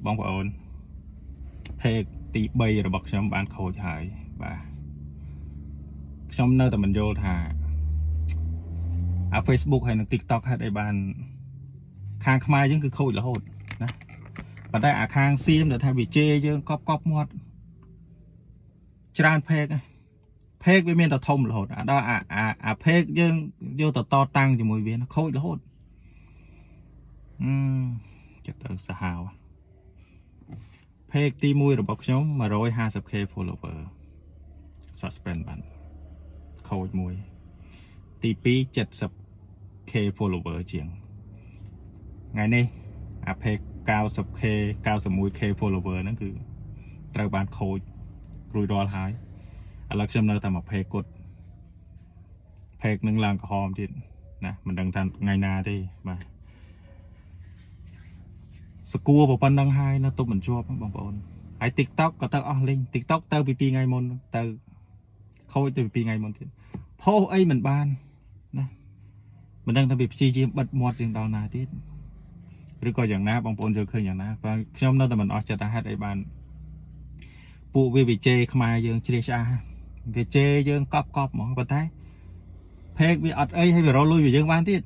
បងប្អូន page ទី3របស់ខ្ញុំបានខូចហើយបាទខ្ញុំនៅតែមិនយល់ថាអា Facebook ហើយនិង TikTok ហេតុអីបានខាងខ្មែរយើងគឺខូចរហូតណាប៉ុន្តែអាខាងសៀមដែលថាវាជេរយើងកប់កប់មាត់ច្រើន page ណា page វាមានតែធំរហូតអាដល់អាអាអា page យើងយកទៅតតាំងជាមួយវាណាខូចរហូតអឺចិត្តទៅសាហាវ page ទី1របស់ខ្ញុំ 150K follower suspend បានខូចមួយទី2 70K follower ជាងថ្ងៃនេះអា page 90K 91K follower ហ្នឹងគឺត្រូវបានខូចរួចរាល់ហើយឥឡូវខ្ញុំនៅតែមួយ page គត់ page នឹងឡើងក្រហមទៀតណាមិនដឹងថាថ្ងៃណាទេបាទសគួរប៉ុណ្្នឹងហើយនៅទប់មិនជាប់បងប្អូនហើយ TikTok ក៏ទៅអស់លេង TikTok ទៅពី2ថ្ងៃមុនទៅខូចទៅពី2ថ្ងៃមុនទៀតផុសអីមិនបានណាមិនដឹងថាវាព្យាយាមបិទមាត់យើងដល់ណាទៀតឬក៏យ៉ាងណាបងប្អូនយល់ឃើញយ៉ាងណាបាទខ្ញុំនៅតែមិនអស់ចិត្តថាហេតុអីបានពួកវាវិជេរខ្មែរយើងជ្រះឆ្អាវាជេរយើងកប់កប់ហ្មងប៉ុន្តែ page វាអត់អីហើយវារកលុយវាយើងបានទៀត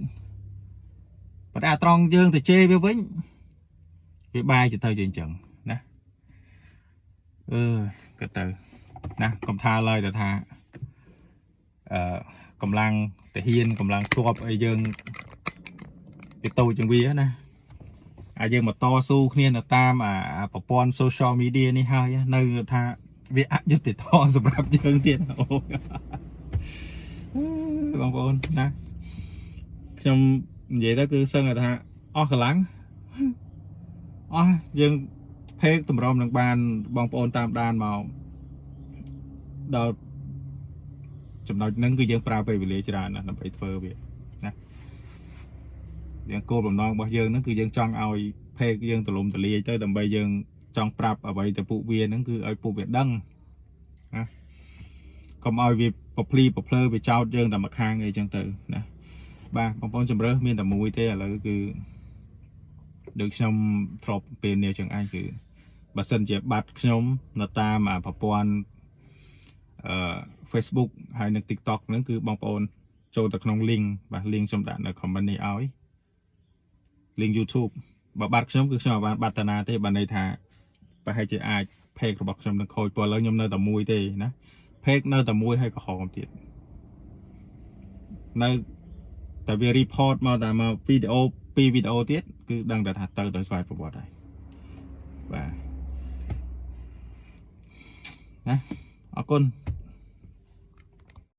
ប៉ុន្តែអាត្រង់យើងទៅជេរវាវិញវាបែរជាទៅជាអញ្ចឹងណាអឺក៏ទៅណាកុំថាឡើយតែថាអឺកម្លាំងទាហានកម្លាំងទ័ពអីយើងវាតូចជាងវាណាអាយើងមកតស៊ូគ្នានៅតាមអាប្រព័ន្ធ social media នេះហើយនៅថាវាអយុត្តិធម៌សម្រាប់យើងទៀតអូ បងប្អូនណាខ្ញុំនិយាយទៅគឺសឹងតែថាអស់កម្លាំងអស់យើង page តម្រុំនឹងបានបងប្អូនតាមដានមកដល់ចំណុចហ្នឹងគឺយើងប្រើពេលវេលាច្រើនណាស់ដើម្បីធ្វើវាណាយើងគោលបំណងរបស់យើងហ្នឹងគឺយើងចង់ឲ្យ page យើងទលំទលាយទៅដើម្បីយើងចង់ប្រាប់អ្វីទៅពួកវាហ្នឹងគឺឲ្យពួកវាដឹងណាកុំឲ្យវាពភ្លីពភ្លើវាចោតយើងតែមួយខាងអីចឹងទៅណាបាទបងប្អូនជំរើសមានតែមួយទេឥឡូវគឺដូចខ្ញុំធ្លាប់ពេលនេះចឹងឯងគឺបើសិនជាបាត់ខ្ញុំនៅតាមអាប្រព័ន្ធអឺ Facebook ហើយនិង TikTok ហ្នឹងគឺបងប្អូនចូលទៅក្នុង link បាទ link ខ្ញុំដាក់នៅ comment នេះឲ្យ link YouTube បើបាត់ខ្ញុំគឺខ្ញុំអត់បានបាត់តាណាទេបើន័យថាប្រហែលជាអាច page របស់ខ្ញុំនឹងខូចព្រោះឥឡូវខ្ញុំនៅតែមួយទេណា page នៅតែមួយហើយក្រហមទៀតនៅតែវា report មកតែមកវីដេអូពីរវីដេអូទៀតគឺដឹងតែថាទៅដោយស្វ័យប្រវត្តិហើយបាទណាអរគុណ។